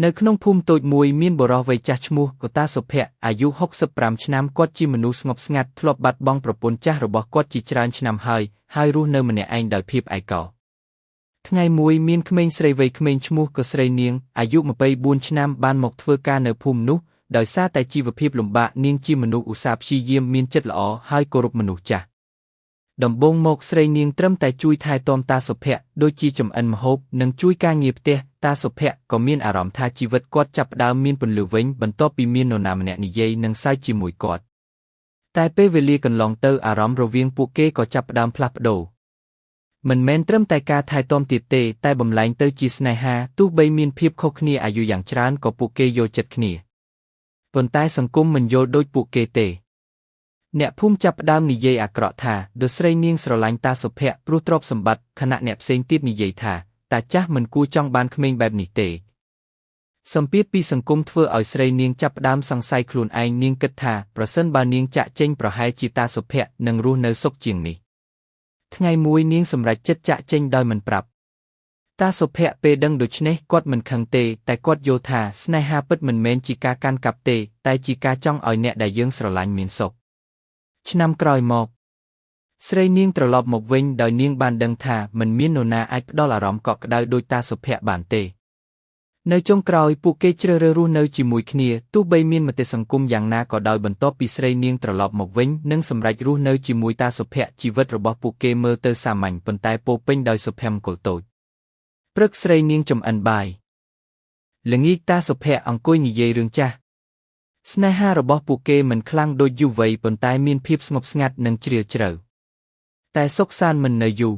នៅក្នុងភូមិតូចមួយមានបុរសវ័យចាស់ឈ្មោះកតាសុភ័ក្រអាយុ65ឆ្នាំគាត់ជាមនុស្សស្ងប់ស្ងាត់ធ្លាប់បាត់បង់ប្រពន្ធចាស់របស់គាត់ជាច្រើនឆ្នាំហើយហើយរស់នៅម្នាក់ឯងដោយភាពឯកោថ្ងៃមួយមានក្មេងស្រីវ័យក្មេងឈ្មោះកស្រីនាងអាយុ24ឆ្នាំបានមកធ្វើការនៅភូមិនោះដោយសារតែជីវភាពលំបាកនាងជាមនុស្សឧស្សាហ៍ព្យាយាមមានចិត្តល្អហើយគោរពមនុស្សចាស់ដំបូងមកស្រីនាងត្រឹមតែជួយថែទាំតាសុភ័ក្រដូចជាចម្អិនម្ហូបនិងជួយការងារផ្ទះតាសុភ័ក្រក៏មានអារម្មណ៍ថាជីវិតគាត់ចាប់ផ្ដើមមានពន្លឺវិញបន្ទាប់ពីមាននរណាម្នាក់និយាយនិងសើចជាមួយគាត់តែពេលវេលាកន្លងទៅអារម្មណ៍រវាងពួកគេក៏ចាប់ផ្ដើមផ្លាស់ប្ដូរមិនមែនត្រឹមតែការថែទាំទៀតទេតែបំលែងទៅជាស្នេហាទោះបីមានភាពខុសគ្នាអាយុយ៉ាងច្រើនក៏ពួកគេយល់ចិត្តគ្នាប៉ុន្តែសង្គមមិនយល់ដូចពួកគេទេអ្នកភូមិចាប់ផ្ដើមនិយាយអាក្រក់ថាដូចស្រីនាងស្រឡាញ់តាសុភ័ក្រព្រោះទ្រព្យសម្បត្តិខណៈអ្នកផ្សេងទៀតនិយាយថាតាចាស់មិនគួរចង់បានក្មេងបែបនេះទេសម្ពាធពីសង្គមធ្វើឲ្យស្រីនាងចាប់ផ្ដើមសង្ស័យខ្លួនឯងនាងគិតថាប្រសិនបើនាងចាក់ចេញប្រហែលជាតាសុភ័ក្រនឹងរស់នៅសុខជាងនេះថ្ងៃមួយនាងសម្រេចចិត្តចាក់ចេញដោយមិនប្រាប់តាសុភ័ក្រពេលដឹងដូច្នេះគាត់មិនខឹងទេតែគាត់យល់ថាស្នេហាពិតមិនមែនជាការកាន់កាប់ទេតែជាការចង់ឲ្យអ្នកដែលយើងស្រឡាញ់មានសុខឆ្នាំក្រោយមកស្រីនាងត្រឡប់មកវិញដោយនាងបានដឹងថាមិនមាននរណាអាចផ្ដល់អារម្មណ៍កក់ក្ដៅដូចតាសុភ័ក្របានទេនៅចុងក្រោយពួកគេជ្រើសរើសរស់នៅជាមួយគ្នាទោះបីមានមតិសង្គមយ៉ាងណាក៏ដោយបន្ទាប់ពីស្រីនាងត្រឡប់មកវិញនិងសម្រេចរស់នៅជាមួយតាសុភ័ក្រជីវិតរបស់ពួកគេមើលទៅសាមញ្ញប៉ុន្តែពោពេញដោយសុភមង្គលតូចព្រឹកស្រីនាងចម្អិនបាយល្ងាចតាសុភ័ក្រអង្គុយនិយាយរឿងចាស់ស្នេហារបស់ពួកគេមិនខ្លាំងដូចយុវវ័យប៉ុន្តែមានភាពស្ងប់ស្ងាត់និងជ្រាលជ្រៅតែសុខសាន្តមិននៅយូរ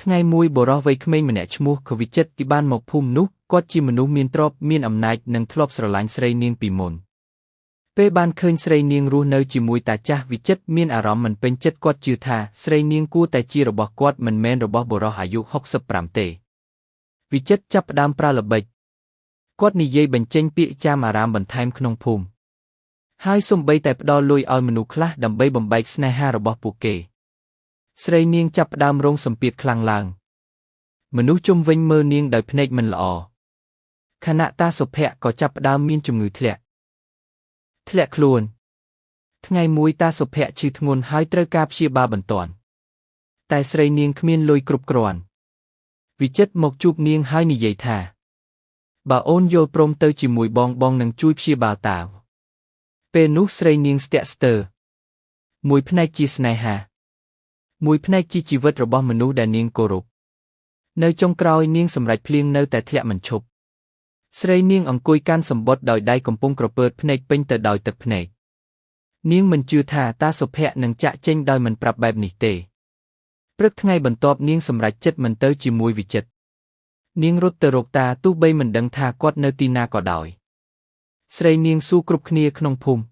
ថ្ងៃមួយបុរសវ័យក្មេងម្នាក់ឈ្មោះខវិចិត្រទីបានមកភូមិនោះគាត់ជាមនុស្សមានទ្រព្យមានអំណាចនិងធ្លាប់ស្រឡាញ់ស្រីនាងពីមុនពេលបានឃើញស្រីនាងរស់នៅជាមួយតាចាស់វិចិត្រមានអារម្មណ៍មិនពេញចិត្តគាត់ជឿថាស្រីនាងគួរតែជារបស់គាត់មិនមែនរបស់បុរសអាយុ65ទេវិចិត្រចាប់ផ្ដើមប្រើល្បិចគាត់និយាយបញ្ចេញពាក្យចាមអារាមបន្ថែមក្នុងភូមិហើយសូម្បីតែផ្ដល់លុយឲ្យមនុស្សខ្លះដើម្បីបំបែកស្នេហារបស់ពួកគេស្រីនាងចាប់ផ្ដើមរងសម្ពាធខ្លាំងឡើងមនុស្សជុំវិញមើលនាងដោយភ្នែកមិនល្អខណៈតាសុភ័ក្រក៏ចាប់ផ្ដើមមានជំងឺធ្លាក់ខ្លួនថ្ងៃមួយតាសុភ័ក្រឈឺធ្ងន់ហើយត្រូវការព្យាបាលបន្ទាន់តែស្រីនាងគ្មានលុយគ្រប់គ្រាន់វិចិត្រមកជួបនាងហើយនិយាយថាបើអូនយល់ព្រមទៅជាមួយបងបងនឹងជួយព្យាបាលតាពេលនោះស្រីនាងស្ទាក់ស្ទើរមួយផ្នែកជាស្នេហាមួយផ្នែកជាជីវិតរបស់មនុស្សដែលនាងគោរពនៅចុងក្រោយនាងសម្រេចភ្លៀងនៅតែធ្លាក់មិនឈប់ស្រីនាងអង្គុយកាន់សម្បត្តិដោយដៃកំពុងក្រពើភ្នែកពេញទៅដោយទឹកភ្នែកនាងមិនជឿថាតាសុភ័ក្រនឹងចាក់ចេញដោយមិនប្រាប់បែបនេះទេព្រឹកថ្ងៃបន្ទាប់នាងសម្រេចចិត្តមិនទៅជាមួយវិចិត្រនាងរត់ទៅរកតាទោះបីមិនដឹងថាគាត់នៅទីណាក៏ដោយស្រីនាងសួរគ្រប់គ្នាក្នុងភូមិ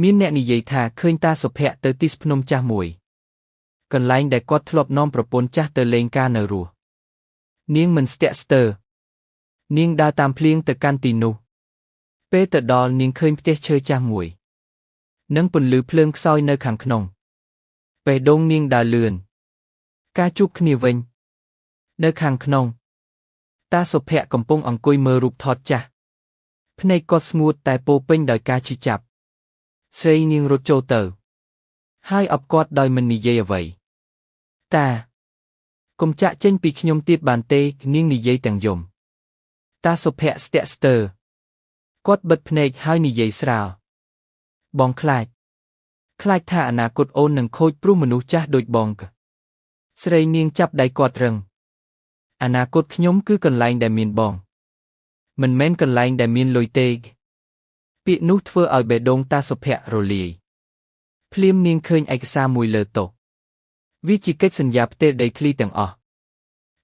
មានអ្នកនិយាយថាឃើញតាសុភ័ក្រទៅទីភ្នំចាស់មួយកន្លែងដែលគាត់ធ្លាប់នាំប្រពន្ធចាស់ទៅលេងការនៅរស់នាងមិនស្ទាក់ស្ទើរនាងដើរតាមភ្លៀងទៅកាន់ទីនោះពេលទៅដល់នាងឃើញផ្ទះឈើចាស់មួយនិងពន្លឺភ្លើងខ្សោយនៅខាងក្នុងបេះដូងនាងដើរលឿនការជួបគ្នាវិញនៅខាងក្នុងតាសុភ័ក្រកំពុងអង្គុយមើលរូបថតចាស់ភ្នែកគាត់ស្ងួតតែពោពេញដោយការឈឺចាប់ស្រីនាងរត់ចូលទៅហើយអបគាត់ដោយមិននិយាយអ្វីតាកុំចាក់ចេញពីខ្ញុំទៀតបានទេនាងនិយាយទាំងយំតាសុភ័ក្រស្ទាក់ស្ទើរគាត់បិទភ្នែកហើយនិយាយស្រាលបងខ្លាចថាអនាគតអូននឹងខូចព្រោះមនុស្សចាស់ដូចបងស្រីនាងចាប់ដៃគាត់រឹងអនាគតខ្ញុំគឺកន្លែងដែលមានបងមិនមែនកន្លែងដែលមានលុយទេពាក្យនោះធ្វើឲ្យបេះដូងតាសុភ័ក្ររលាយភ្លាមនាងឃើញឯកសារមួយលើតុវាជាកិច្ចសន្យាផ្ទេរដីធ្លីទាំងអស់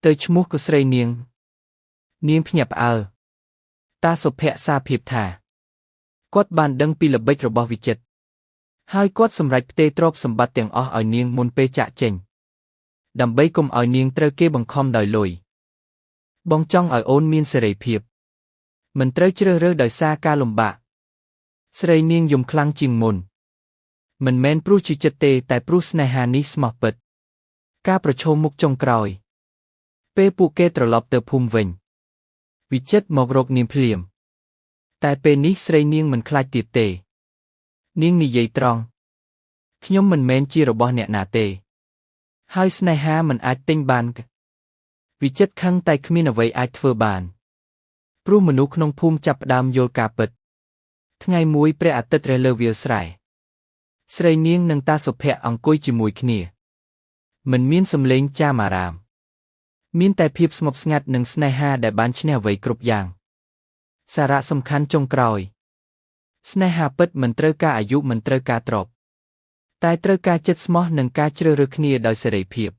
ទៅឈ្មោះក៏ស្រីនាងនាងភ្ញាក់ផ្អើលតាសុភ័ក្រសារភាពថាគាត់បានដឹងពីល្បិចរបស់វិចិត្រហើយគាត់សម្រេចផ្ទេរទ្រព្យសម្បត្តិទាំងអស់ឲ្យនាងមុនពេលចាកចេញដើម្បីកុំឲ្យនាងត្រូវគេបង្ខំដោយលុយបងចង់ឲ្យអូនមានសេរីភាពមិនត្រូវជ្រើសរើសដោយសារការលំបាកស្រីនាងយំខ្លាំងជាងមុនមិនមែនព្រោះជាចិត្តទេតែព្រោះស្នេហានេះស្មោះពិតការប្រឈមមុខចុងក្រោយពេលពួកគេត្រឡប់ទៅភូមិវិញ វិចិត្រមករកនាងភ្លាម តែពេលនេះស្រីនាងមិនខ្លាចទៀតទេ នាងនិយាយត្រង់ខ្ញុំមិនមែនជារបស់អ្នកណាទេ ហើយស្នេហាមិនអាចទិញបានវិចិត្រខឹងតែគ្មានអ្វីអាចធ្វើបាន ព្រោះមនុស្សក្នុងភូមិចាប់ផ្ដើមយល់ការពិត ថ្ងៃមួយព្រះអាទិត្យរះលើវាលស្រែស្រីនាងនិងតាសុភ័ក្រអង្គុយជាមួយគ្នា មិនមានសំឡេងចាមអារាម មានតែភាពស្ងប់ស្ងាត់និងស្នេហាដែលបានឈ្នះអ្វីគ្រប់យ៉ាង សារៈសំខាន់ចុងក្រោយ ស្នេហាពិតមិនត្រូវការអាយុមិនត្រូវការទ្រព្យតែត្រូវការចិត្តស្មោះនិងការជ្រើសរើសគ្នាដោយសេរីភាព។